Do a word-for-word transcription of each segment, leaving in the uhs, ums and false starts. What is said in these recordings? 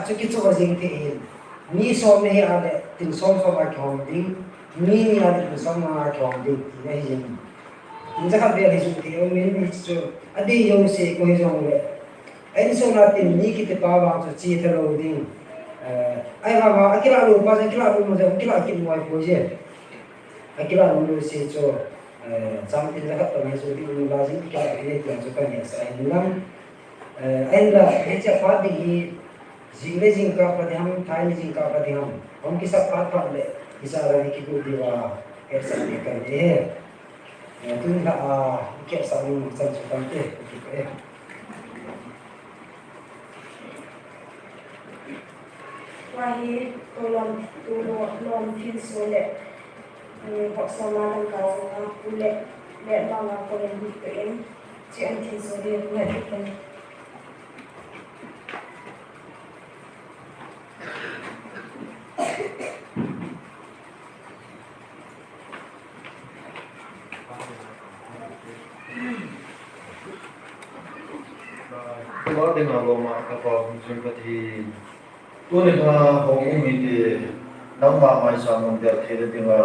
Chu kichu a jing thei in. Mi som na hi a le tin som som a kihom ding. Mi ni a le tin som nga a kihom ding. Ti na hi jing. Tin jakhat vel hi jing thei um in hi chu. A dei jong se ko hi jong le. A insung a tin ni kiti pa vang chu chi tha lo ding. Eh, ai vang a kila lo pa jong kila lo mo jong kila kit mo ai ko je. A kila lo lo se chu. Eh, chang tin jakhat pa na hi chu ding la jing kila kit ni ti chu ka ni sa in lang. Eh, ahinla, hiche phat ding hi, jing le jingkah phat ding ham, thai le jingkah phat ding ham, hung kisap phat phat le, hiche a hi kigot diu a, hetsah ding kahi e. Eh, tuni la a, hetsah ding chan chu tante, kipah e. Tua hi, tulom, tulom, lom thinso le, eh, hopsoma dangka jong a, pu le, le manga ko le hi to in, Chi an thinso ding, ngai thei. Tua dinga loma ka pa hung jing Pathen. Tuni a houin mite, nangma maicham mun del theina dinga,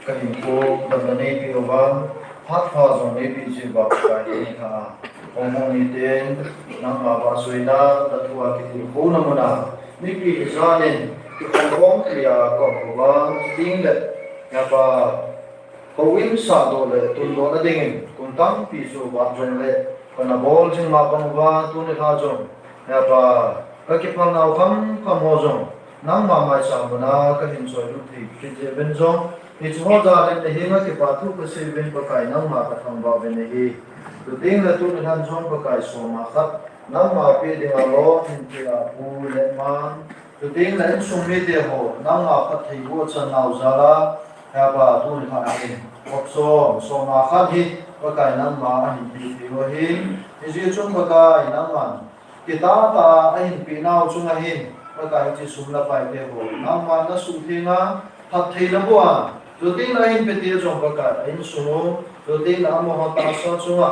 ka hinkho damna neipeh uva, phat pha jong neipeh jeh uva Pakai tuni a, houin mite, nangma vahchoina, na thu a kitilkhouna mun a, mipi hijan in, kikhom khom thei a ka um uva, chuteng le, napa, Houin sahdoh le tundohna dingin kum tampi chu vang jongle, kana bol jing ma bang uva tuni a jong, hepa, ka kiphalnau khamkham ho jong, nangma maicham muna kahin choilut thei kit jeh uvin jong, hiche ho jal in nahenga kipathu kasei uvin Pakai nangma kathangvah uvin ahi. Chuteng le tuni a jong Pakai soma khat, nangma peh dinga lom hin peh a pu le man, Chuteng le insung mite ho, nangma phattheiboh chan nau jal a, hepa tuni a hin, hopsom, soma khat hi, Pakai nangma ahin peh thei u ahi. Hijeh chun Pakai nangman, kitah tah a ahin peh nau chunga hin, Pakai hiche sum le pai te ho, nangman nasuhtheng a, phattheina boh a, chuteng le ahin pe te jong Pakai, a insung u, chuteng le amaho tahsa chunga,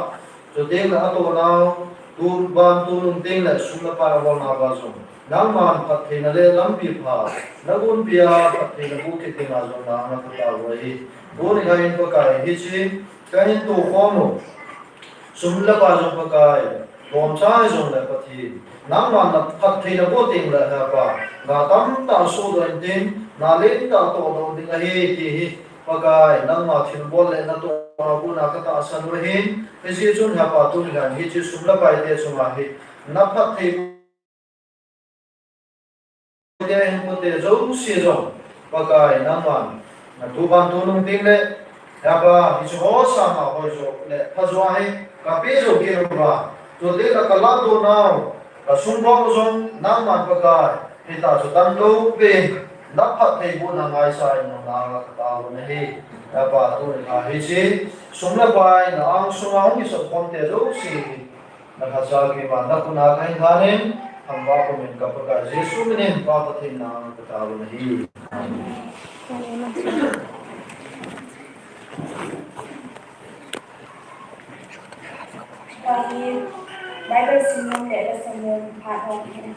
Chuteng le atoh nau, tuban tulung teng le sum le pai aholnau a jong, nangman phattheina le lampi pha, nagonpeh a phattheina boh kit dinga jong nanga katao u ahi. Tuni a hin Pakai hiche, kahin tokhom u, sum le pai jong Pakai, lomcha hijongle Pathen, nangman na phattheina boh teng le hepa, na tamtah sohdoh intin, na lentah tohdoh ding ahi ti hi, Pakai, nangma thilbol le natoh a kona katahsan u ahin, hijeh chun hepa tuni a hin hiche sum le pai te chunga hi, na phattheiboh te hinkho te jouse jong, Pakai, nangman, na tuban tulung teng le, hepa, hiche ho sanga hoijo le phajo ahi, kapeh jou kit uva, chuteng le kalah doh nau, Ka sung bang jong nangman Pakai, hitia chu tanglou pen, na phattheibohna ngaichat in nanga katao u ahi. Hepa tuni a hiche, sum le pai, na angsunga hung kisop khom te jouse hi, na lhacha keima, na koma kahin lhan in, thangvah pumin ka Pakai Jesu min in, Pa Pathen nanga katao u ahi. Amen. Tua hi Bible simnom le lesson nom phat hung hi.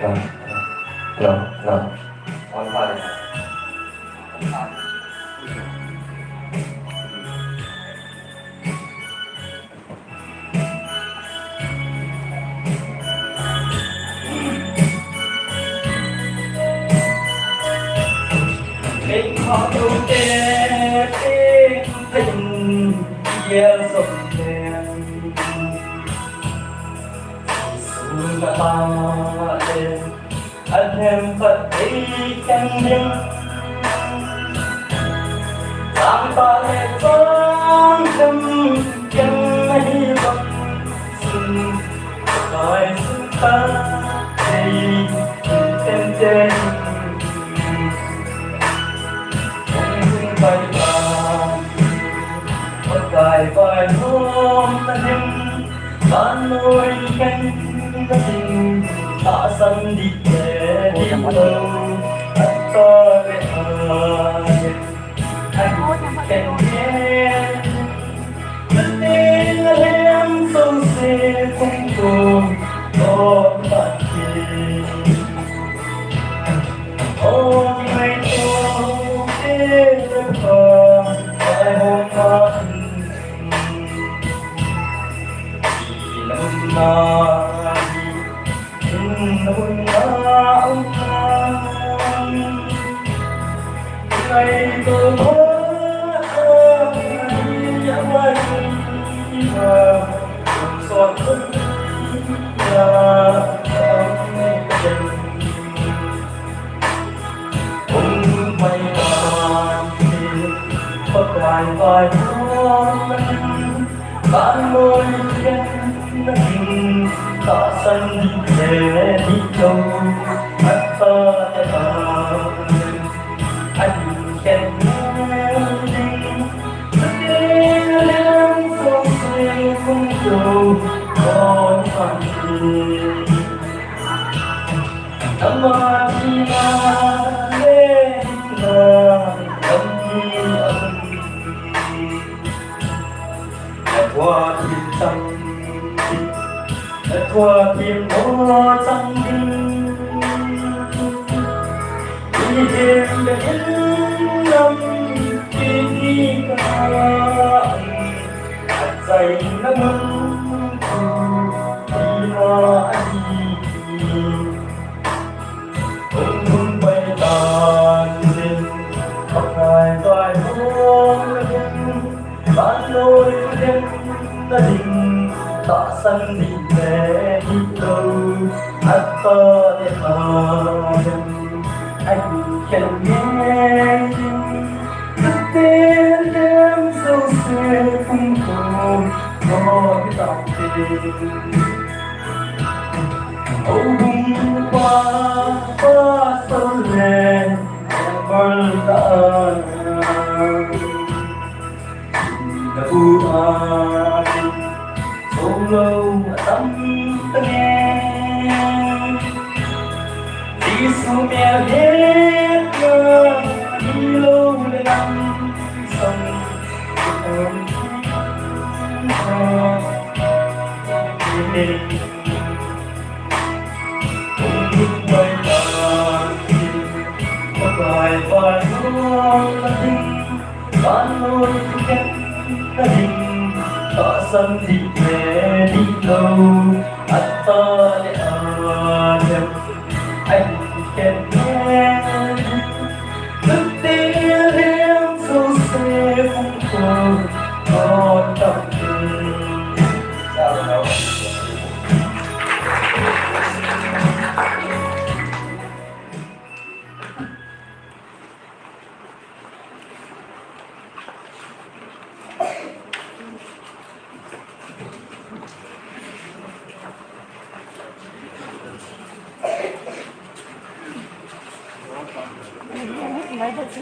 Hello, hello, hello. On fire.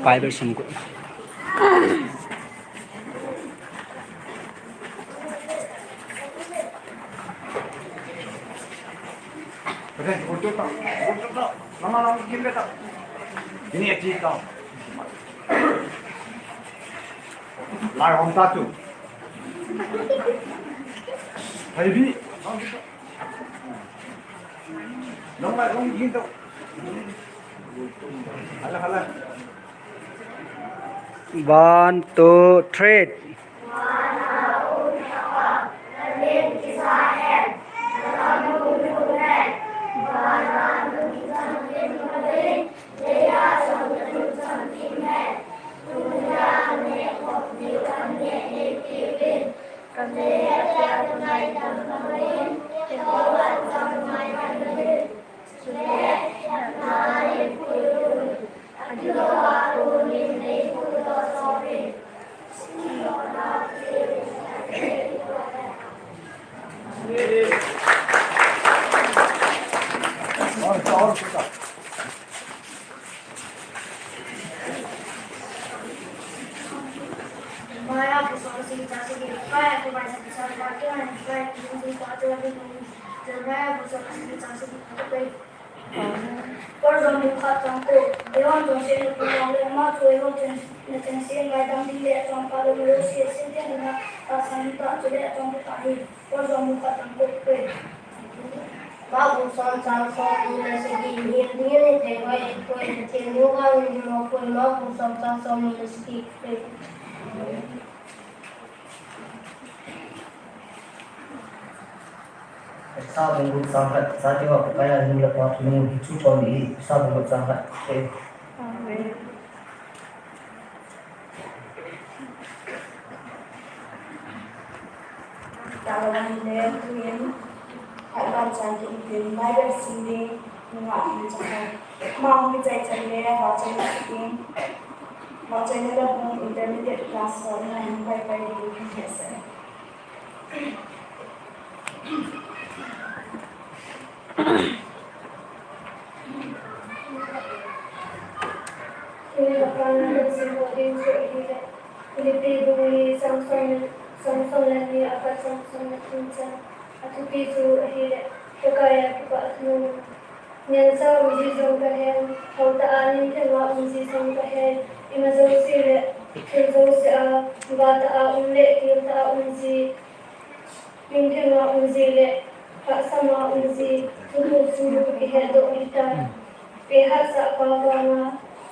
Bible sum ko. Ini aji kau. Lai hong ta tu. Hai bi. Long lai long jin tu. Hala, hala. One, two, three. Sagi chang sagi, Pakai a kivaichang pisa, Pakai a kivaichang pisa, Pakai a kivaichang pisa. Jeremiah bung som le sagi chang sagi, Pakai. Amen. Paul jong bung khat chang ko, Johan chang sagi na pung le, ama chu eiho chang, na chang sagi ngaidam ding le, chang pa lo lo si, si te na, ta sang ta chu le, chang ta hi. Paul jong bung khat chang ko, Pakai. Mark bung som chang somni le sagi, mihem dingin ithei hoi, ithei, Pathen in vang in himo poi, Mark bung som chang somni le sagi, Pakai. Efesa bung gup chang khat, chate ho Pakai a hing le pa thu nung hi chu chon ni, Efesa bung gup chang khat. Amen. Tawana hile tuin, hai ban chang ki in tin, Bible sim ding, nunga in chang khat. Ama hung kichai chai le, vahchoina sitin, vahchoina le bung intermediate class ho, nunga in pai pai ding, nunga in pai pai ding. Tuni a Pathen in ahin seidoh ding chu ahile, Philippi bung li chang som le, chang som le ni apat, chang som le thum chan. Athupi chu ahile, Pakai a kipah thanom. Ngencha um ji jong kahen, hao tah a ningtheng a um ji jong kahen, ima jouse le, thil jouse a, va tah a um le, til tah a um ji, ningtheng a um ji le, hahsam a um ji, tutu chu kakihetdoh ahitai. Kei hahsat pa vanga,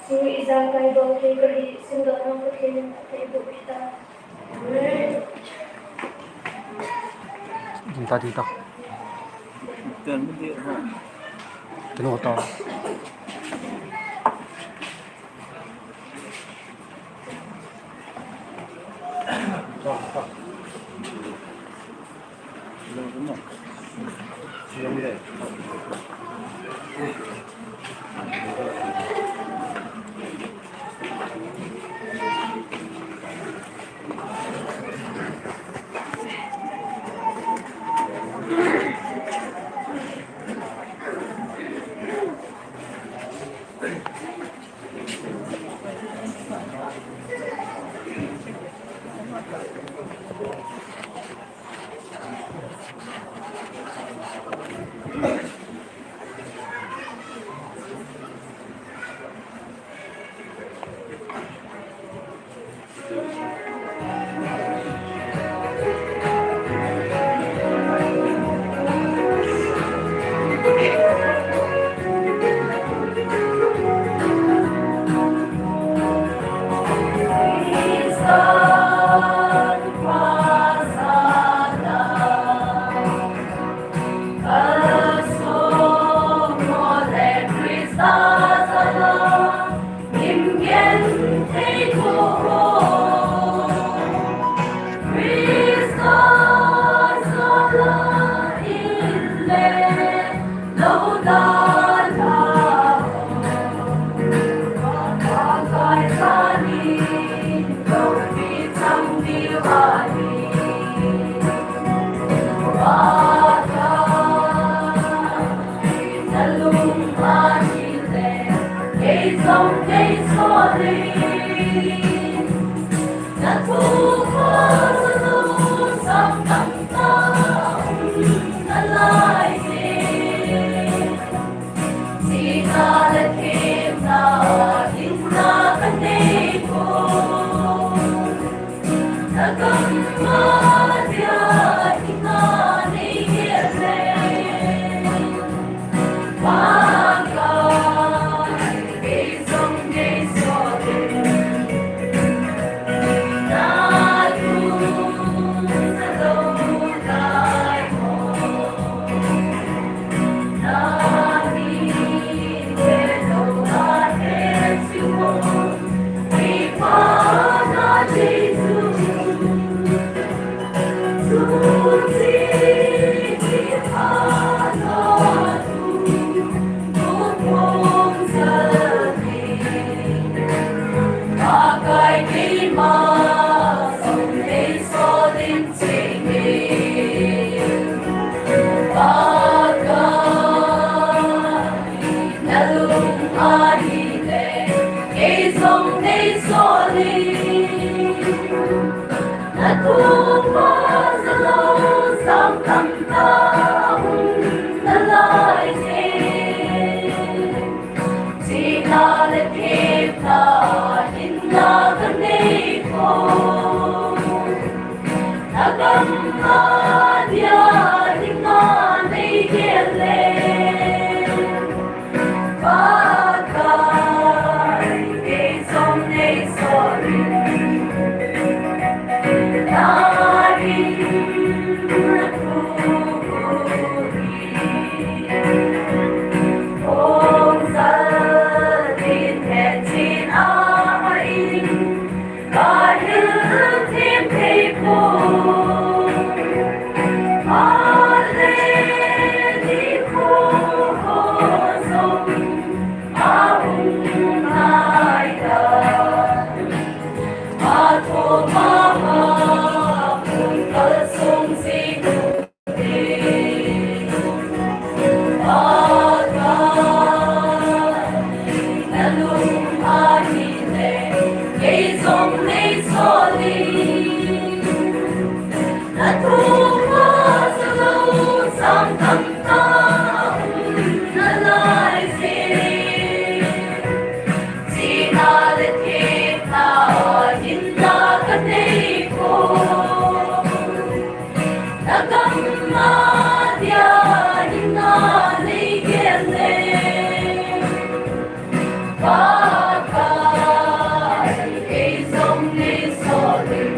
chu ijakai bou thei kahi, simdohna Pathen in atheiboh ahitai. Ding ta, ding ta. Kino ta. Athupha salo sang tamtah um nalai je. Chihna le themna hinna kanei poi. Nagamla dia hinna nei gel le. Pakai, kei jong nei sot in. Na ring thu hi. Hong sal in het chin a in. Kahil thim thei poi. Ale ni ko ko song a hung nai da. A ko ma ma kun kal song si. Nagamla dia hinna nei gel le. Pakai, kei jong nei sot in.